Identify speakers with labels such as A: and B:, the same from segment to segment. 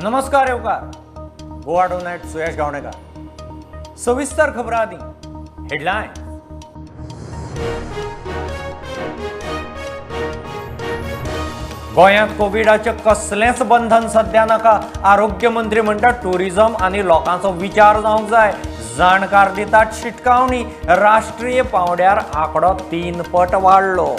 A: नमस्कार येवकार गोवा टुनायट सुयश गावणेकर. सविस्तर खबरां आदी हेडलायन. गोंयांत कोविडाचें कसलेंच बंधन सध्या नाका. आरोग्य मंत्री म्हणटा टुरिझम आनी लोकांचो विचार जावंक जाय. जाणकार दितात शिटकावणी. राष्ट्रीय पांवड्यार आंकडो 3 पट वाडलो.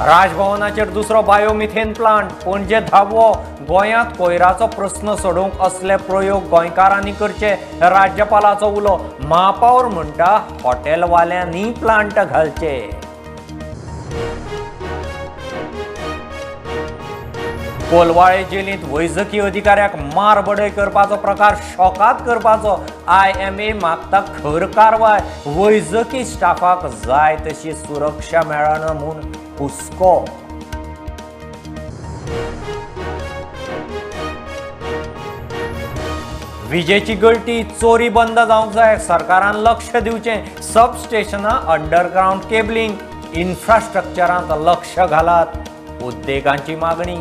A: राजभवनाचेर दुसरो बायोमिथेन प्लांट. पणजे धावो. गोंयांत कोयराचो प्रस्न सोडोवंक असले प्रयोग गोंयकारांनी करचे. राज्यपालाचो उलो. महापौर म्हणटा हॉटेलवाल्यांनी प्लांट घालचे. कोलवाळे जेलींत वैजकी अधिकाऱ्याक मार बडय करपाचो प्रकार शॉकात करपाचो. IMA मागता खर कारवाय. वैजकी स्टाफाक जाय तशी सुरक्षा मेळना म्हूण हुस्को. विजेची गळटी चोरी बंद जावंक जाय. सरकारान लक्ष दिवचें. सबस्टेशनां अंडरग्रावंड केबलिंग इन्फ्रास्ट्रक्चरांत लक्ष घालात. उद्देगांची मागणी.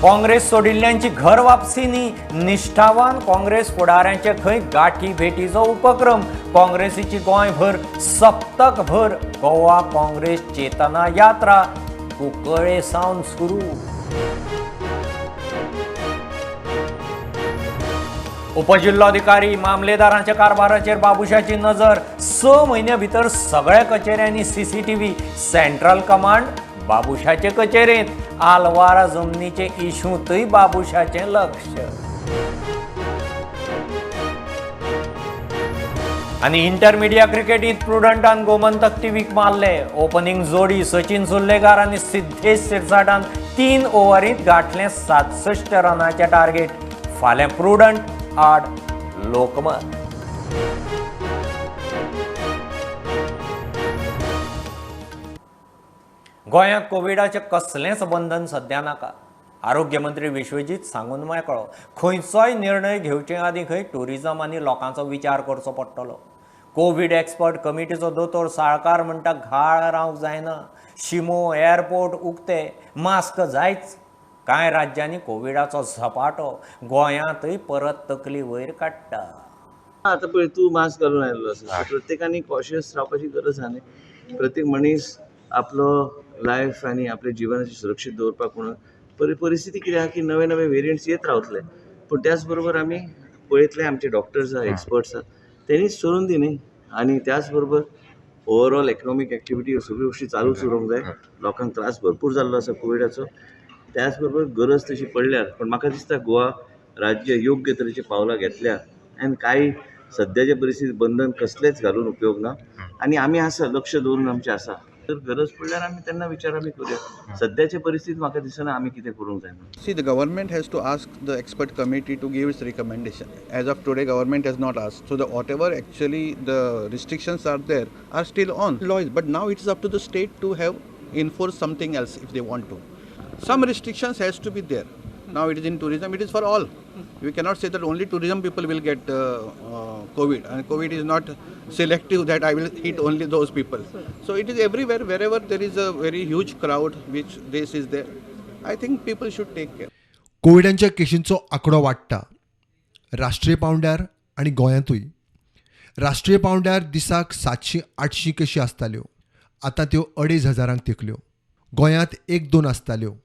A: काँग्रेस सोडिल्ल्यांची घर वापसी न्ही. निष्ठावान काँग्रेस फुडाऱ्यांचे खंय गाठी भेटीचो उपक्रम. काँग्रेसीची गोंयभर सप्तकभर गोवा काँग्रेस चेतना यात्रा कुंकळे सावन सुरू. उपजिल्लोधिकारी मामलेदारांच्या कारभाराचेर बाबुशाची नजर. 6 म्हयन्या भितर सगळ्या कचेऱ्यांनी CCTV. Central command बाबुशाचे कचेरेंत. आलवारा जमनीचे इशूंतय बाबुशाचें लक्ष. आनी इंटरमिडिया क्रिकेटींत प्रुडंटान गोमंतक टीव्हीक मारले. ओपनिंग जोडी सचिन सुर्लेकार आनी सिद्धेश सिरसाटान 3 ओव्हरींत गांठलें 67 रनाचें टार्गेट. फाल्यां प्रुडंट आड लोकमत. गोंयांत कोविडाचें कसलेंच बंधन सध्या नाका. आरोग्य मंत्री विश्वजीत सांगून मेकळो. खंयचोय निर्णय घेवचे आदीं खंय टुरिझम आनी लोकांचो विचार करचो पडटलो. कोवीड एक्सपर्ट कमिटीचो दोतोर साळकार म्हणटा घाळ रावंक जायना. शिमो एअरपोर्ट उक्ते, मास्क जायच. कांय राज्यांनी कोविडाचो झपाटो गोंयांतय परत तकली वयर काडटा.
B: आतां पळय तूं मास्क घालून आयिल्लो आसा. प्रत्येकानी कॉशियस रावपाची गरज आसा न्ही. प्रत्येक मनीस आपलो लायफ आनी आपल्या जिवनाची सुरक्षीत दवरपाक म्हणून परिस्थिती कितें आहा की नवे नवे वेरियंट्स येत रावतले, पूण त्याच बरोबर आमी पळयतले आमचे डॉक्टर्स आहा, एक्सपर्ट्स आहा, तेणीच सोडून दी न्ही. आनी त्याच बरोबर ओवरऑल इकनॉमीक एक्टिविटी सगळ्यो गोश्टी चालूच उरूंक जाय. लोकांक त्रास भरपूर जाल्लो आसा कोविडाचो. त्याच बरोबर गरज तशी पडल्यार पण म्हाका दिसता गोवा राज्य योग्य तरेची पावलां घेतल्या आनी कांय सद्याच्या परिस्थितीत बंधन कसलेंच घालून उपयोग ना. आनी आमी आसा लक्ष दवरून आमचें आसा. तर गरज पडल्यार आमी तेन्ना विचार आमी करूया. सद्याच्या परिस्थितीत म्हाका दिसना आमी कितें करूंक जाय.
C: See, the government has to ask the expert committee to give its recommendation. As of today, government has not asked. So the whatever actually the restrictions are there are still on laws. But now it is up to the state to have enforce something else if they want to. Some restrictions has to be there. Now it is in tourism, it is for all. We cannot say that only tourism people will get COVID, and COVID is not selective that I will hit only those people. So it is everywhere, wherever there is a very huge crowd, which this is there, I think people should take care.
D: कोविडांच्या केशींचो आंकडो वाडटा राष्ट्रीय पांवड्यार आनी गोंयांतूय. राष्ट्रीय पांवड्यार दिसाक 700-800 केशी आसताल्यो, आतां त्यो 2,500 तेंकल्यो. गोंयांत 1-2 आसताल्यो,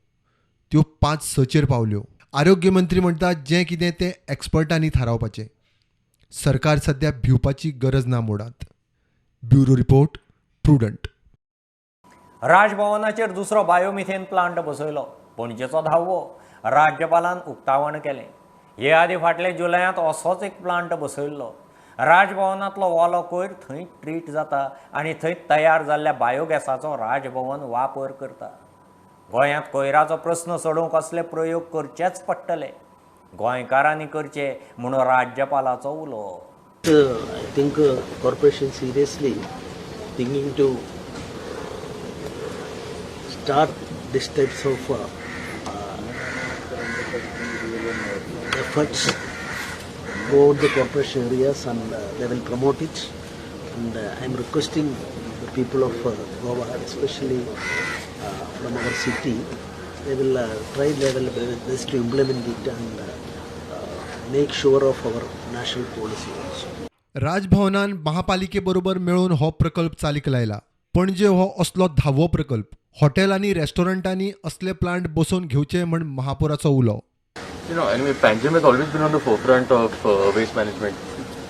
D: त्यो 5-6चेर पावल्यो. आरोग्य मंत्री म्हणटा जें कितें तें एक्सपर्टांनी थारावपाचें. सरकार सद्या भिवपाची गरज ना मोडांत. Bureau report, Prudent.
A: राजभवनाचेर दुसरो बायोमिथेन प्लांट बसयलो. पणजेचो धावो. राज्यपालान उक्तावण केलें. हे आदीं फाटले जुलयांत असोच एक प्लांट बसयल्लो. राजभवनांतलो ओलो कोयर थंय ट्रीट जाता आनी थंय तयार जाल्ल्या बायोगॅसाचो राजभवन वापर करता. गोंयांत कोयराचो प्रस्न सोडोवंक असले प्रयोग करचेच पडटले. गोंयकारांनी करचे म्हणून राज्यपालाचो उलो.
E: I think corporation seriously thinking to start this types of efforts throughout the corporation areas, and they will promote it. And I am requesting the people of Goa, especially from our city, they will try their best to implement it and make sure of our national policy also.
D: राजभवनान महापालिके बरोबर मेळून हो प्रकल्प चालीक लायला. पणजे हो असलो धावो प्रकल्प. हॉटेल आनी रेस्टॉरंटांनी असले प्लांट बसोवन घेवचे म्हण महापौराचो उलो.
F: Anyway, Panjim has always been on the forefront of waste management.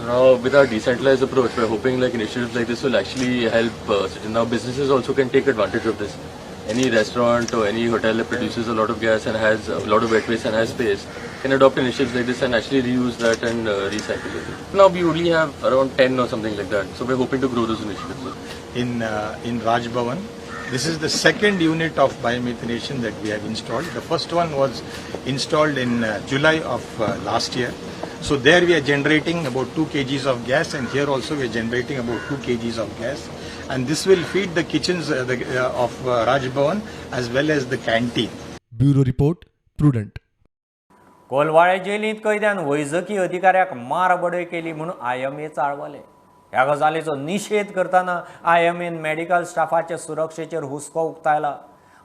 F: Now, with our decentralized approach, we're hoping like initiatives like this will actually help. Now, businesses also can take advantage of this. Any restaurant or any hotel that produces a lot of gas and has a lot of wet waste and has space can adopt initiatives like this and actually reuse that and recycle it. Now, we only have around 10 or something like that, so we're hoping to grow those initiatives.
G: In Raj Bhavan. This is the second unit of biomethanation that we have installed. The first one was installed in July of last year. So there we are generating about 2 kgs of gas, and here also we are generating about 2 kgs of gas. And this will feed the kitchens of Raj Bhavan as well as the canteen.
D: Bureau report, Prudent.
A: Colvale जेलींत कैद्यान वैजकी अधिकाऱ्याक मार बडय केली म्हूण IMA चाळवले. ह्या गजालीचो निशेध करतना IMN medical स्टाफाचे सुरक्षेचेर हुस्को उक्तायला.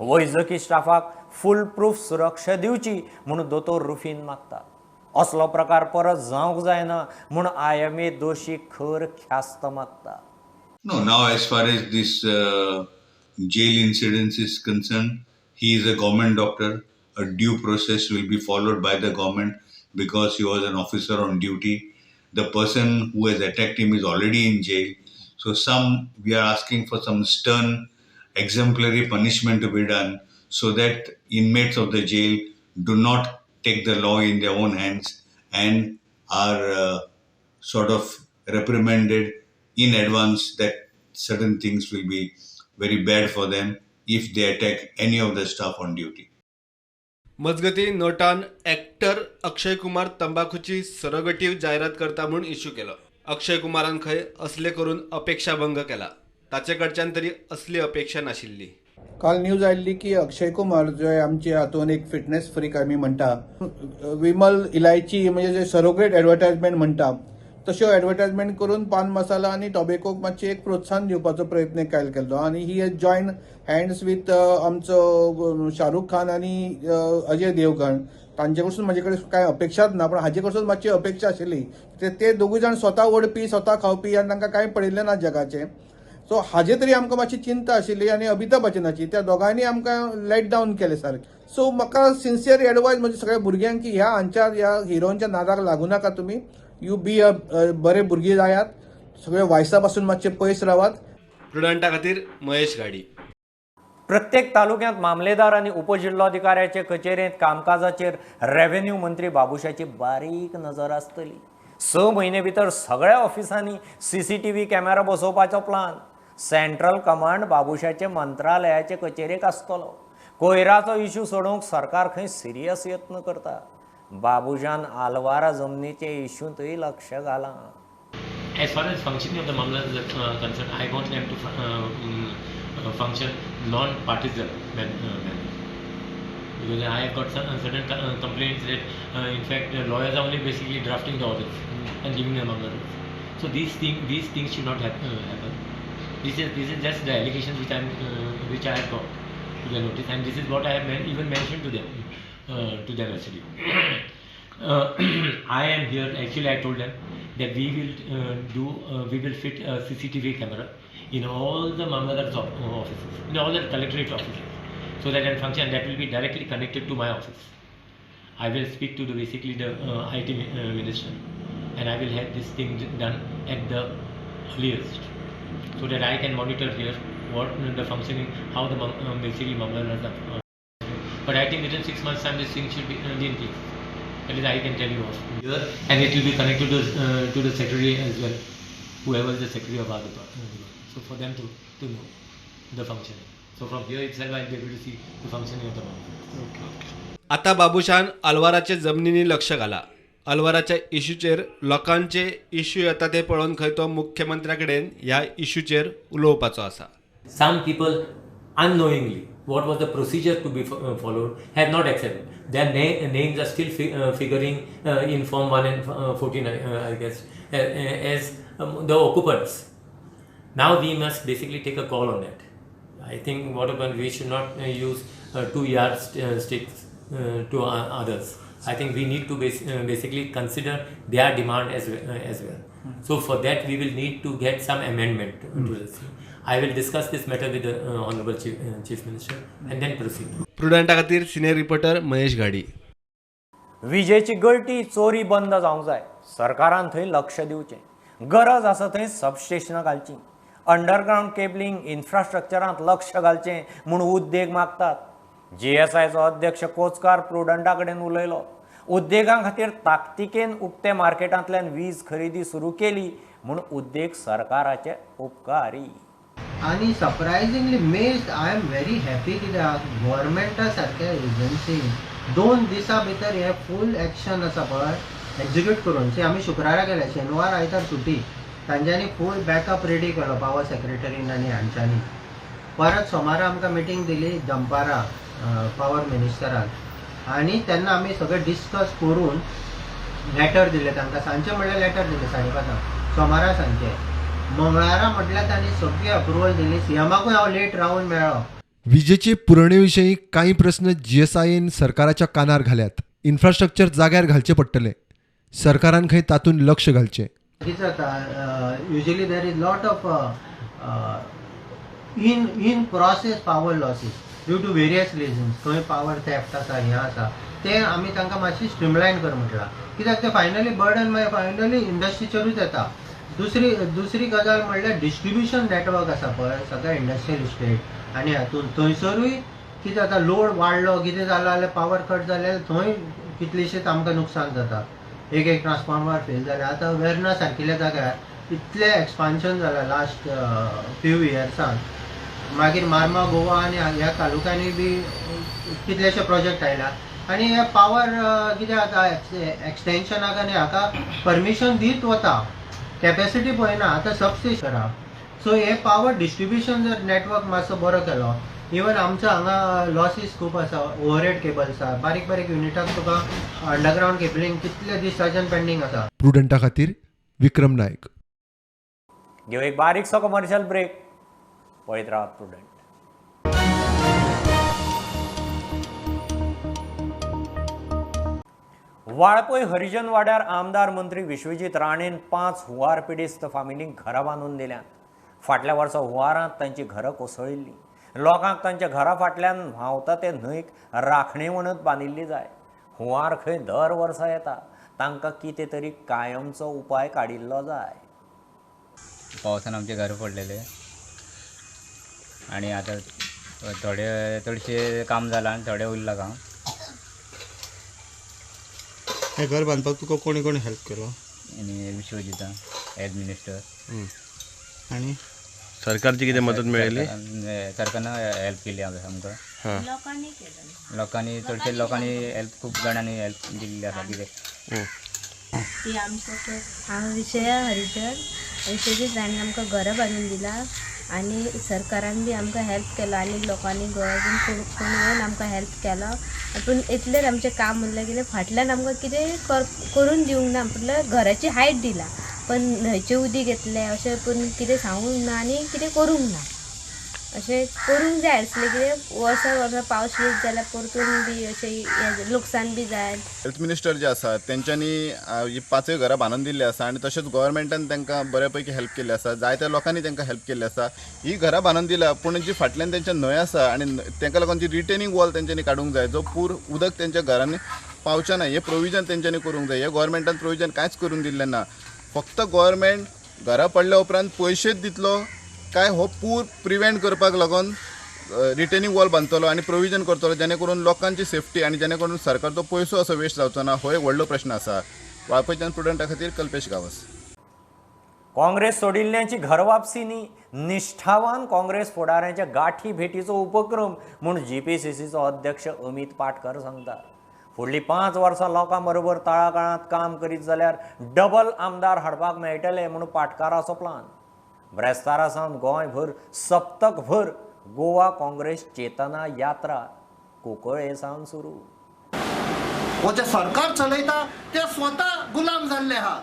A: वैजकी स्टाफाक फूल प्रूफ सुरक्षा दिवची म्हूण दोतोर रुफीन मागता. असलो प्रकार परत जावंक जायना म्हूण आयएमए दोशी खर ख्यास्त मागता.
H: No, now as far as this jail incidents is concerned, he is a government doctor. A due process will be followed by the government because he was an officer on duty. The person who has attacked him is already in jail. So we are asking for some stern, exemplary punishment to be done so that inmates of the jail do not take the law in their own hands and are sort of reprimanded in advance that certain things will be very bad for them if they attack any of the staff on duty.
I: मजगती नटान actor Akshay Kumar तंबाखूची सरोगेटिव्ह जायरात करता म्हूण issue केलो. अक्षय कुमारान खंय असले करून अपेक्षाभंग केला. ताचे कडच्यान तरी असली अपेक्षा नाशिल्ली.
C: काल न्यूज आयिल्ली की अक्षय कुमार जो आमचे हातून एक फिटनेस फ्रीक आमी म्हणटा, विमल इलायची म्हणजे जे सरोगेट एडवर्टायजमेंट म्हणटा तश्यो एडवर्टायजमेंट करून पान मसाला आनी टोबेकोक मातशें एक प्रोत्साहन दिवपाचो प्रयत्न काल केल्लो आनी he has join hands with आमचो शाहरुख खान आनी अजय देवगण. तांचे कडसून म्हजे कडेन कांय अपेक्षाच ना, पण हाजे कडसून मातशी अपेक्षा आशिल्ली. ते दोगूय जाण स्वता ओडपी, स्वता खावपी आनी तांकां कांय पडिल्लें ना जगाचें. सो हाजे तरी आमकां मातशी चिंता आशिल्ली आनी अमिताभ बच्चनाची त्या दोगांयनी आमकां लेट डावन केलें सारकें. सो म्हाका सिन्सियर एडवायज म्हणजे सगळ्या भुरग्यांक की ह्या हांच्या ह्या हिरोंच्या नादाक लागूं नाका तुमी. You be अ बरे भुरगीं जायात, सगळे वायसा पासून मातशे पयस रावात.
I: प्रुडंटा खातीर महेश घाडी.
A: प्रत्येक तालुक्यांत मामलेदार आनी उपजिल्लोधिकाऱ्याचे कचेरेंत कामकाजाचेर रेव्हेन्यू मंत्री बाबुशाची बारीक नजर आसतली. 6 म्हयने भितर सगळ्या ऑफिसांनी CCTV camera बसोवपाचो प्लान. सेंट्रल कमांड बाबुशाचे मंत्रालयाचे कचेरेक आसतलो. कोयराचो इश्यू सोडोवंक सरकार खंय सिरियस यत्न करता. बाबुशान आलवारा जमनीचे इश्यूंतय लक्ष घालां.
J: As far as functioning of the Mamlatdars is concerned, I want them to function non-partisan manner. Because I have got some certain complaints that in fact the lawyers are only basically drafting the orders and giving the Mamlatdars. So these things should not happen. This is just the allegations which I have got to the notice, and this is what I have even mentioned to them. To them actually. I am here. Actually, I told them that we will fit a CCTV camera in all the Mamlatdars offices, in all the collectorate offices, so that and function that will be directly connected to my office. I will speak to the basically the IT minister, and I will have this thing done at the earliest, so that I can monitor here what the functioning, how the basically Mamlatdars are. But I think within 6 months time this thing should be in place. That is, I can tell you off here, and it will be connected to the secretary as well, whoever is the secretary of our department. So for them to know the functioning. So from here itself I will be able to see the functioning of the Mamlatdars.
I: Okay. आता बाबुशान आलवाराचे जमनीनी लक्ष घाला. आलवाराच्या इश्यूचेर लोकांचे issue येता ते पळोवन खंय तो मुख्यमंत्र्या कडेन ह्या इश्यूचेर उलोवपाचो आसा.
J: Some people unknowingly what was the procedure to be followed, have not accepted. Their names are still figuring in Form 1 and 14, I guess, as the occupants. Now we must basically take a call on that. I think what happened, we should not use 2 yard sticks to others. I think we need to basically consider their demand as well. So for that we will need to get some amendment to this. I will discuss this matter with the Honorable Chief Minister and then proceed.
I: प्रुडंटा खातीर senior reporter Mahesh Ghadi.
A: विजेची गळटी चोरी बंद जावंक जाय. सरकारान थंय लक्ष दिवचें. गरज आसा थंय सबस्टेशनां घालचीं. अंडरग्रावंड केबलिंग इन्फ्रास्ट्रक्चरांत लक्ष घालचें म्हूण उद्देग मागतात. जीएसआयचो अध्यक्ष कोचकार प्रुडंटा कडेन उलयलो. उद्देगां खातीर ताकतिकेन उक्ते मार्केटांतल्यान वीज खरेदी सुरू केली म्हूण उद्देग सरकाराचे उपकारी.
K: आनी surprisingly May I am very happy कित्याक गव्हर्मेंटा सारक्या एजन्सी 2 दिसां भितर हे फूल एक्शन आसा पळय एक्जिक्यूट करून. सी आमी शुक्रारा गेले, शेनवार आयतार सुटी, तांच्यांनी फूल बॅकअप रेडी केलो पावर सेक्रेटरीन आनी हांच्यांनी. परत सोमारा आमकां मिटींग दिली दनपारां पावर मिनिस्टरान आनी तेन्ना आमी सगळें डिस्कस करून लेटर दिलें तांकां. सांजचें म्हणल्यार लेटर दिलें 5:30 सोमारा सांजचें. मंगळारा म्हटल्यार तांणी सगळी अप्रुवल दिली. सीएमाकूय हांव लेट रावन मेळ्ळो.
D: विजेचे पुरवणे विशीं कांय प्रस्न जीएसआयन सरकाराच्या कानार घाल्यात. इन्फ्रास्ट्रक्चर जाग्यार घालचें पडटलें. सरकारान खंय तातूंत लक्ष घालचें.
K: कितें जाता usually there is lot of in process power losses due to various reasons. खंय पावर थेफ्ट आसा, हें आसा, तें आमी तांकां मातशी स्ट्रीमलायन कर म्हटलां. कित्याक तें फायनली बर्डन मागीर फायनली इंडस्ट्रीचेरूच येता. दुसरी गजाल म्हणल्यार डिस्ट्रिब्युशन नेटवर्क आसा पळय सगळ्या इंडस्ट्रियल इस्टेट आनी हातून थंयसरूय कितें जाता लोड वाडलो कितें जालो जाल्यार पावर कट जाल्यार थंय कितलेशेच आमकां नुकसान जाता. एक एक ट्रान्सफॉर्मर फेल जाले. आतां वेर्ना सारकिल्या जाग्यार इतलें एक्सपान्शन जालां लास्ट फ्यू इयर्सान. मागीर मार्मा गोवा आनी ह्या तालुक्यांनी बी कितलेशे प्रोजेक्ट आयला आनी हे पावर कितें जाता एक्सटेन्शनाक आनी हाका परमिशन दीत वता, कॅपेसिटी पळयना. आतां सबस्टेशन करा. सो हे पावर डिस्ट्रिब्युशन जर नेटवर्क मातसो बरो केलो, इवन आमचो हांगा लॉसीस खूब आसा, ओवरहेड केबल्स आसा, बारीक बारीक युनिटाक तुका अंडरग्रावंड केबलिंग कितले दिसाच्यान पेंडींग आसा.
D: प्रुडंटा खातीर विक्रम नायक.
A: घेव एक बारीकसो कमर्शियल ब्रेक. पळयत रावात प्रुडंट. वाळपय हरिजन वाड्यार आमदार मंत्री विश्वजीत राणेन 5 हुंवार पिडेस्त फामिलींक घरां बांदून दिल्यांत. फाटल्या वर्सा हुंवारांत तांची घरां कोसळिल्लीं. लोकांक तांच्या घरा फाटल्यान व्हांवता ते न्हंयक राखणे वणत बांदिल्ली जाय. हुंवार खंय दर वर्सा येता, तांकां कितें तरी कायमचो उपाय काडिल्लो जाय.
L: पावसान आमचे घर पडलेले आनी आतां थोडे चडशे काम जालां आनी थोडे उरलां काम.
M: हें घर बांदपाक तुका कोणी कोणी हेल्प केलो?
L: आनी विश्वजिता एज मिनिस्टर.
M: आनी सरकारची कितें मदत मेळ्ळी?
L: सरकारन हेल्प केली आमकां. लोकांनी चडशे लोकांनी हेल्प खूब जाणांनी हेल्प दिल्ली आसा. कितें
N: ती आमकां हांव विशया हरिजन विश्वजीत राणेन आमकां घरां बांदून दिलां आनी सरकारान बी आमकां हेल्प केलो आनी लोकांनी गोव्यान कोण येवन आमकां हेल्प केलो. पूण इतलें आमचें काम उरलें कितें फाटल्यान आमकां कितें करून दिवंक ना. म्हटल्यार घराची हायट दिला पण न्हंयचें उदीक येतलें अशें पूण कितें सांगूंक ना आनी कितें करूंक ना. अशें करूंक जाय आसलें कितें वर्सा वर्सा पावस येत जाल्यार परतून बी अशें लुकसाण बी जायत.
O: हेल्थ मिनिस्टर जे आसा तेंच्यांनी ही 5 घरां बांदून दिल्ली आसा आनी तशेंच गोवोरमेंटान तांकां बऱ्या पैकी हेल्प केल्ली आसा. जायत्या लोकांनी तांकां हेल्प केल्ली आसा. ही घरां बांदून दिल्या पूण जी फाटल्यान तेंच्या न्हंय आसा आनी तांकां लागून जी रिटेनिंग वॉल तेंच्यांनी काडूंक जाय, जो पूर उदक तेंच्या घरांनी पावचें ना, हें प्रोविजन तेंच्यांनी करूंक जाय. हें गोवोरमेंटान प्रोविजन कांयच करून दिल्लें ना. फक्त गोवोरमेंट घरां पडल्या उपरांत पयशेच दितलो काय हो पूर प्रिवेंट करपाक लागून रिटेनिंग वॉल बांदतलो आनी प्रोविजन करतलो जेणे करून लोकांची सेफ्टी आनी जेणे करून सरकारचो पयसो असो वेस्ट जावचो ना, हो एक व्हडलो प्रश्न आसा. वाळपयच्यान प्रुडंटा खातीर कल्पेश गांवस.
A: काँग्रेस सोडिल्ल्यांची घरवापसी न्ही, निष्ठावान काँग्रेस फुडाऱ्यांच्या गाठी भेटीचो उपक्रम म्हूण जीपीसीसीचो अध्यक्ष अमित पाटकर सांगता. फुडली 5 वर्सां लोकां बरोबर तळागाळांत काम करीत जाल्यार डबल आमदार हाडपाक मेळटले म्हूण पाटकाराचो प्लान. ब्रेस्तारा सावन गोंयभर सप्तकभर गोवा काँग्रेस चेतना यात्रा कुंकळ्ळे सावन सुरू.
P: हो जे सरकार चलयता ते स्वता गुलाम जाल्ले आहा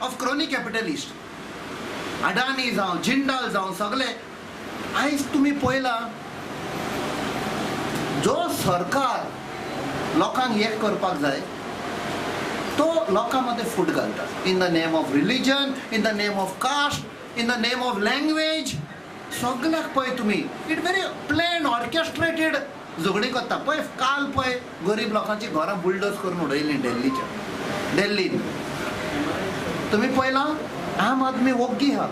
P: ऑफ क्रोनी कॅपिटलिस्ट. अडानी जावं, जिंदाल जावं, सगळे आयज तुमी पळयला जो सरकार लोकांक एक करपाक जाय तो लोकां मदें फूट घालता. In the name of religion, in the name of caste, in the name of language, सगळ्याक पळय तुमी it very plan orchestrated झगडीं करता. पळय काल पळय गरीब लोकांची घरां बुलडोज करून उडयलीं दिल्लीच्या दिल्लीन. तुमी पळयलां आम आदमी वोग्गी आहा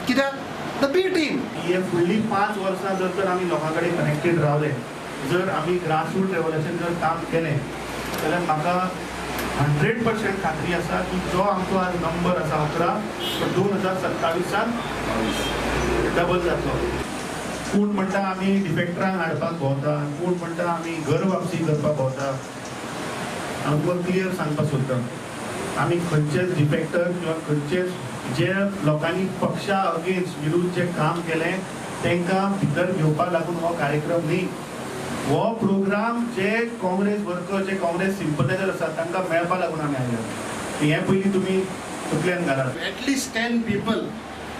P: कित्याक the B team.
Q: हे फुडली 5 वर्सां जर तर आमी लोकां कडेन कनेक्टेड रावले, जर आमी ग्रासरूट लेवलाचेर जर काम केलें जाल्यार म्हाका 100% खात्री आसा की जो आमचो आज नंबर आसा 11 तो 2027 डबल जातलो. कोण म्हणटा आमी डिफेक्टरांक हाडपाक भोंवता, कोण म्हणटा आमी घर वापसी करपाक भोंवता. हांव तुका क्लियर सांगपाक सोदता, आमी खंयचेच डिफेक्टर किंवा खंयचेच जे लोकांनी पक्षा अगेन्स्ट विरुद्ध जे काम केलें तांकां भितर घेवपाक लागून हो कार्यक्रम न्ही. हो प्रोग्राम जे काँग्रेस वर्कर, जे काँग्रेस सिम्पथायझर आसात तांकां मेळपाक लागून आमी आयल्या. हें पयलीं तुमी तकल्यान घालात.
R: At least 10 people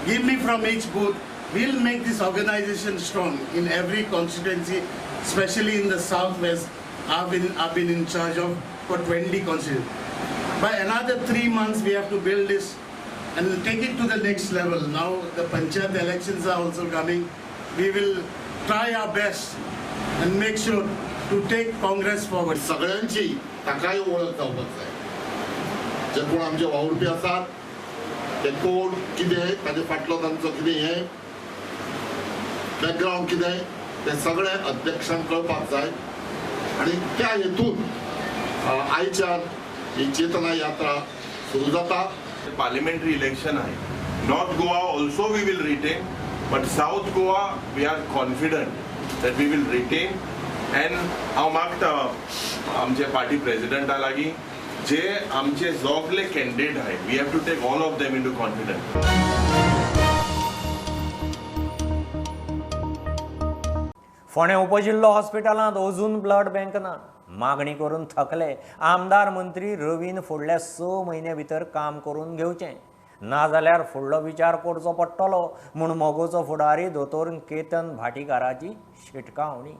R: give me from each booth. We'll make this organization strong in every constituency, especially in the southwest. I've been in charge of for 20 constituencies. By another 3 months, we have to build this and take it to the next level. Now the panchayat elections are also coming. We will try our best and make sure to take Congress forward.
S: सगळ्यांची ताकाय ओळख जावपाक जाय. जे कोण आमचे वावुरपी आसात ते कोण कितें, ताजे फाटलो तांचो कितें हें बॅकग्रावंड कितें तें सगळें अध्यक्षांक कळपाक जाय. आनी त्या हेतून आयच्यान ही चेतना यात्रा सुरू जाता.
T: पार्लिमेंटरी इलेक्शन आहे, North Goa also we will retain, but South Goa we are confident that we will retain. And हांव मागता आमचे पार्टी प्रेसिडेंटा लागीं जे आमचे सगळे कॅन्डिडेट आहे, we have to take all of them into confidence.
A: फोंडें उपजिल्लो हॉस्पिटलांत अजून ब्लड बँक ना. मागणी करून थकले. आमदार मंत्री रवीन फुडल्या 6 म्हयन्या भितर काम करून घेवचें, नाजाल्यार फुडलो विचार करचो पडटलो म्हूण मगोचो फुडारी दोतोर केतन भाटीकाराची शिटकावणी.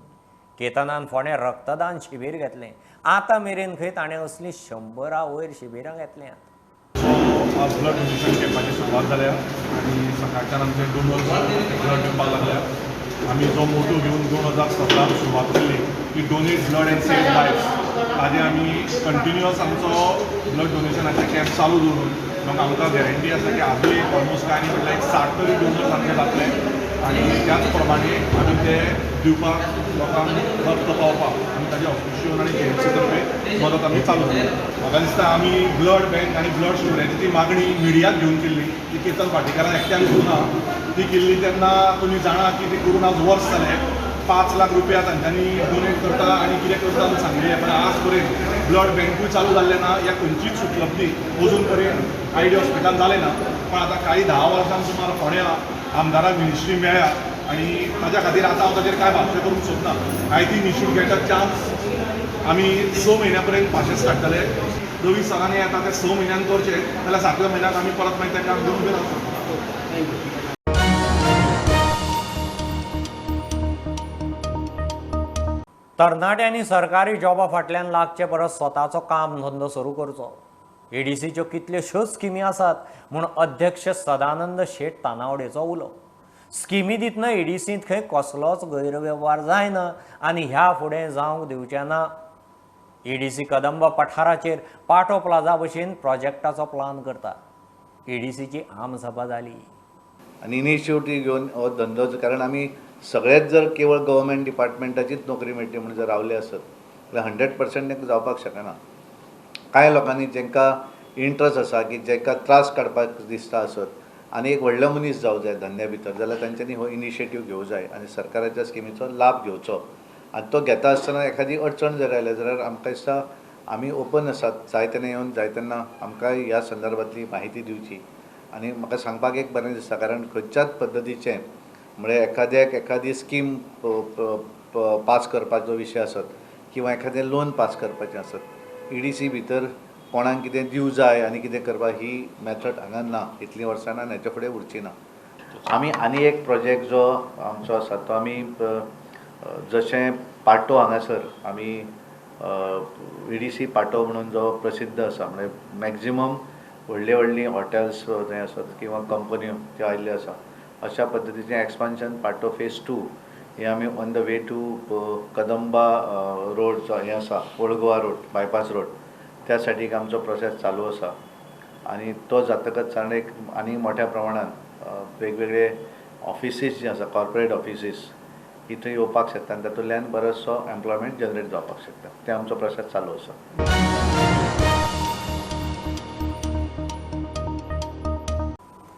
A: केतनान फोंडें रक्तदान शिबीर घेतलें. आतां मेरेन खंय ताणें असलीं 100 वयर शिबिरां घेतल्यांत.
U: आज ब्लड डोनेशन कॅम्पाची सुरवात जाल्या आनी सकाळच्यान आमचे डोनर्स ब्लड दिवपाक लागल्या. आमी जो मोटो घेवन 2017 सुरवात केली की donate blood and save life, ताजें आमी कंटिन्युअस आमचो ब्लड डोनेशनाचे कॅम्प चालू दवरून मग आमकां गॅरंटी आसा की आजूय ऑलमोस्ट कांय न्ही म्हटल्यार एक 60 तरी डोनर्स आमचे जातले आनी त्याच प्रमाणे आमी ते दिवपाक लोकांक रक्त पावपाक आमी ताजे ऑफिशियल आनी जीएमसी तर्फे मदत आमी चालू दवरली. म्हाका दिसता आमी ब्लड बँक आनी ब्लड स्टोरेजीची मागणी मिडियाक घेवन केल्ली, ती केतन भाटीकारान एकट्यान करूं ना, ती केल्ली तेन्ना तुमी जाणा की ती करून आज वर्स जालें. 5 लाख रुपया तांच्यांनी डोनेट करता आनी कितें करता म्हूण सांगलें, पण आज पर्यंत ब्लड बँकूय चालू जाल्लें ना, या खंयचीच उपलब्धी अजून पर्यंत I D हॉस्पिटलान जालें ना. पण आतां काही 10 वर्सां सुमार फोंड्या आमदाराक मिनिस्ट्री मेळ्ळ्या आनी ताज्या खातीर आतां हांव ताजेर कांय भाश्य करूंक सोदना. I think you should get a chance. आमी 6 म्हयन्या पर्यंत भाशेस काडटले. रवी सरांनी आतां ते 6 म्हयन्यान करचे जाल्यार 7व्या म्हयन्याक आमी परत मागीर तांकां घेवन उबे रावचो.
A: तरणाट्यांनी सरकारी जॉबा फाटल्यान लागचे परस स्वताचो काम धंदो सुरू करचो. एडीसीच्यो कितल्योश्योच स्किमी आसात म्हूण अध्यक्ष सदानंद शेट तानावडेचो उलो. स्किमी दितना एडीसींत खंय कसलोच गैरवेव्हार जायना आनी ह्या फुडें जावंक दिवचें ना. एडीसी कदंब पठाराचेर पाटो प्लाझा भशेन प्रोजेक्टाचो प्लान करता. एडीसीची आमसभा जाली
V: आनी इनिशिएटीव घेवन हो धंदो, कारण आमी सगळेच जर केवळ गव्हर्मेंट डिपार्टमेंटाचीच नोकरी मेळटली म्हणून जर रावले आसत जाल्यार 100% जावपाक शकना. कांय लोकांनी जांकां इंट्रस्ट आसा की जांकां त्रास काडपाक दिसता आसत आनी एक व्हडलो मनीस जावं जाय धंद्या भितर, जाल्यार तांच्यांनी हो इनिशिएटीव घेवं जाय आनी सरकाराच्या स्किमीचो लाभ घेवचो. आनी तो घेता आसतना एखादी अडचण जर आयल्या जाल्यार आमकां दिसता आमी ओपन आसात, जाय तेन्ना येवन जाय तेन्ना आमकां ह्या संदर्भांतली माहिती दिवची. आनी म्हाका सांगपाक एक बरें दिसता, कारण खंयच्याच पद्दतीचें म्हळ्यार एखाद्याक एखादी स्कीम पास करपाचो विशय आसत किंवा एखादें लोन पास करपाचें आसत, ईडीसी भितर कोणाक कितें दिवं जाय आनी कितें करपाक ही मेथड हांगा ना, इतलीं वर्सां ना, हेच्या फुडें उरची ना. आमी आनी एक प्रोजेक्ट जो आमचो आसा तो आमी जशें पाटो हांगासर आमी ईडीसी पाटो म्हणून जो प्रसिद्ध आसा, म्हणजे मॅक्झिमम व्हडली व्हडलीं हॉटेल्स थंय आसात किंवा कंपन्यो त्यो आयिल्ल्यो आसा, अशा पद्दतीचें एक्सपान्शन पाटो फेज 2 हे आमी on the way to Kadamba road जो हें आसा, old Goa road, bypass road, त्या सायडीक आमचो प्रोसेस चालू आसा आनी तो जातकच साधारण एक आनी मोठ्या प्रमाणान वेगवेगळे ऑफिसीस जे आसा, कॉर्पोरेट ऑफिसीस ही थंय येवपाक शकता आनी तातूंतल्यान बरोचसो एम्प्लॉयमेंट जनरेट जावपाक शकता. ते आमचो प्रोसेस चालू आसा.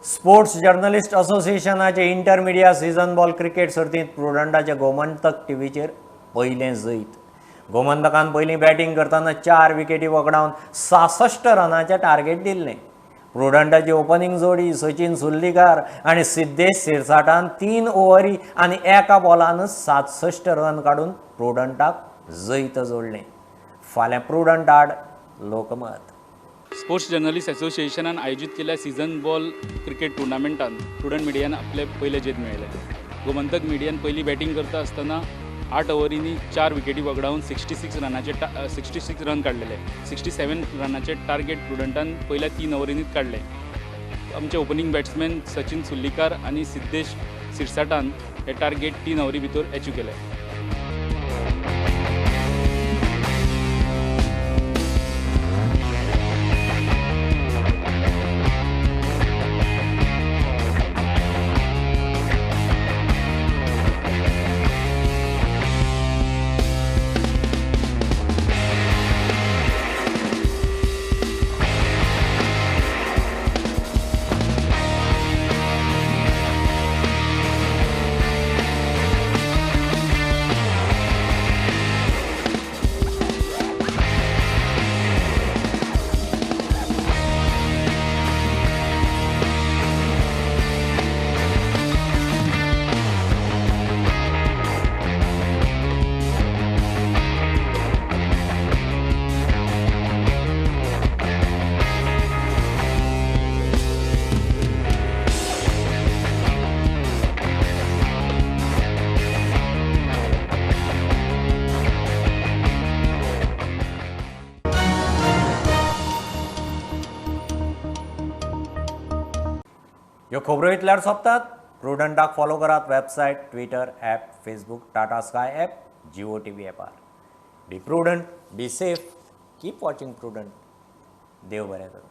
A: स्पोर्ट्स जर्नलिस्ट असोसिएशनाचे इंटरमिडिया सीझन बॉल क्रिकेट सर्तींत प्रुडंटाचे गोमंतक टीव्हीचेर पयलें जैत. गोमंतकान पयलीं बॅटींग करतना 4 विकेटी वगडावन 66 रनाचें टार्गेट दिल्लें. प्रुडंटाची ओपनिंग जोडी सचिन सुर्लीकार आनी सिद्धेश सिरसाटान 3 ओव्हरी आनी एका बॉलान 67 रन काडून प्रुडंटाक जैत जोडलें. फाल्यां प्रुडंट आड लोकमत.
B: स्पोर्ट्स जर्नलिस्ट असोसिएशनान आयोजीत केल्ल्या सीझन बॉल क्रिकेट टुर्नामेंटान प्रुडंट मिडियान आपले पयलें जैत मेळयलें. गोमंतक मिडियान पयली बॅटींग करता आसतना 8 ओव्हरींनी 4 विकेटी वगडावन 66 रन काडलेले. 67 रनाचे टार्गेट प्रुडंटान पयल्या 3 ओव्हरींनीच काडले. आमचे ओपनिंग बॅट्समॅन सचिन सुर्लीकार आनी सिद्धेश सिरसाटान हे टार्गेट 3 ओव्हरी भितर एचीव केले.
A: ह्यो खबरो इतल्यार सोंपतात. प्रुडंटाक फॉलो करात website, Twitter, app, Facebook, Tata Sky app, Jio TV ॲपार. Be prudent, be safe, keep watching Prudent. देव बरें करूं.